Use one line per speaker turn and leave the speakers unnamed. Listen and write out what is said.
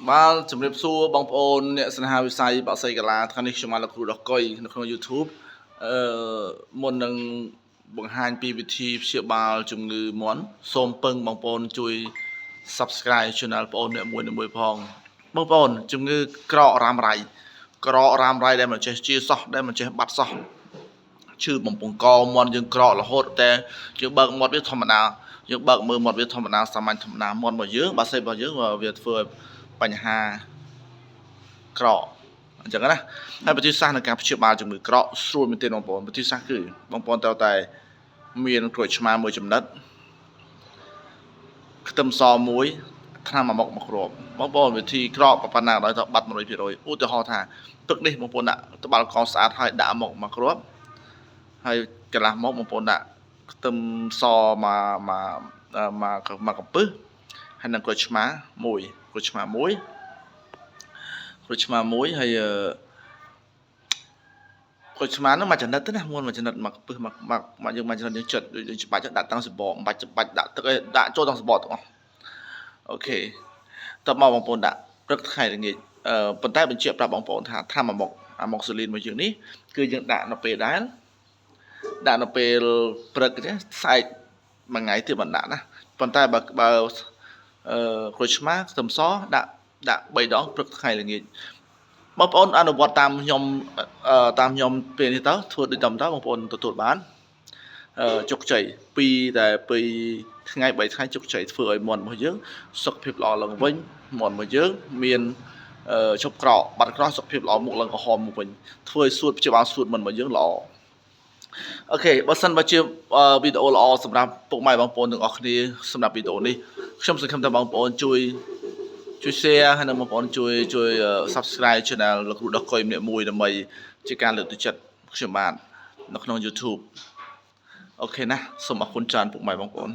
បាទជំរាបសួរបងប្អូនអ្នកស្នេហាវិស័យបក្សីកាឡាថ្ងៃនេះខ្ញុំមកលោកគ្រូដោះកុយនៅក្នុង YouTube អឺមុននឹងបង្ហាញពីវិធីព្យាបាលជំងឺមាន់សូមពឹងបងប្អូនជួយ Subscribe Channel បងប្អូនអ្នកមួយមួយផងបងប្អូនជំងឺក្រករ៉ាំរ៉ៃក្រករ៉ាំរ៉ៃដែលមិនចេះជាសោះដែលមិនចេះបាត់សោះឈឺបំពង់កមាន់យើងក្រករហូតតែយើងបើកមាត់វាធម្មតាយើងបើកមើលមាត់វាធម្មតាសាមញ្ញធម្មតាមាត់របស់យើងបាសីរបស់យើងវាធ្វើឲ្យបញ្ហាក្រកអញ្ចឹងណាហើយវិធីសាស្ត្រในការព្យាបាលជំងឺក្រកស្រួលមែនទែនបងប្អូនវិធីសាស្ត្រគឺបងប្អូនត្រូវតែមានក្រូចឆ្មាមួយចំណិតខ្ទឹមសមួយថ្នាំអាម៉ុកមួយគ្រាប់បងប្អូនវិធីក្រកប៉ុណ្ណាដល់ទៅបាត់100%ឧទាហរណ៍ថាទឹកនេះបងប្អូនដាក់ត្បាល់កស្អាតហើយដាក់អាម៉ុកមួយគ្រាប់ហើយកន្លះមកបងប្អូនដាក់ខ្ទឹមសមកមកមកមកកំពឹសហើយនឹងក្រូចឆ្មាមួយក្រូចឆ្មាមួយក្រូចឆ្មាមួយហើយអឺក្រូចឆ្មាហ្នឹងមួយចំណិតទេណាមួយមួយចំណិតមកកំពឹសមកមកយើងមួយចំណិតយើងចិតយើងច្បាច់ដាក់តាំងសបកមិនបាច់ច្បាច់ដាក់ទឹកអីដាក់ចូលតាំងសបកទាំងអស់OK តបមកបងប្អូនដាក់ព្រឹកថ្ងៃល្ងាចអឺប៉ុន្តែបញ្ជាក់ប្រាប់បងប្អូនថាថ្នាំអាម៉ុកអាម៉ុកស៊ូលីនរបស់យើងនេះគឺយើងដាក់នៅពេលដែលដាក់នៅពេលព្រឹកទេស្អែកមួយថ្ងៃទៀតមិនដាក់ណាប៉ុន្តែបើបើអឺក្រូចឆ្មាខ្ទឹមសដាក់ដាក់3ដងព្រឹកថ្ងៃល្ងាចបងប្អូនអនុវត្តតាមខ្ញុំតាមខ្ញុំពេលនេះទៅធ្វើដូចតាមទៅបងប្អូនទទួលបានអឺជោគជ័យពីតែពីថ្ងៃ3ថ្ងៃជោគជ័យធ្វើឲ្យមាន់របស់យើងសុខភាពល្អឡើងវិញមាន់របស់យើងមានជប់ក្រកបាត់ក្រោះសុខភាពល្អមុខឡើងក្រហមមកវិញធ្វើឲ្យសួតព្យាបាលសួតមិនរបស់យើងល្អ OK បើសិនបើជាវីដេអូល្អសម្រាប់ពុកម៉ែបងប្អូនទាំងអស់គ្នាសម្រាប់វីដេអូនេះខ្ញុំសង្ឃឹមថាបងប្អូនជួយជួយ share ហើយនិងបងប្អូនជួយជួយ Subscribe Channel លោកគ្រូដោះកុយម្នាក់មួយដើម្បីជាការលើកទឹកចិត្តខ្ញុំបាទនៅក្នុង YouTube OK ណាសូមអរគុណច្រើនពុកម៉ែបងប្អូន។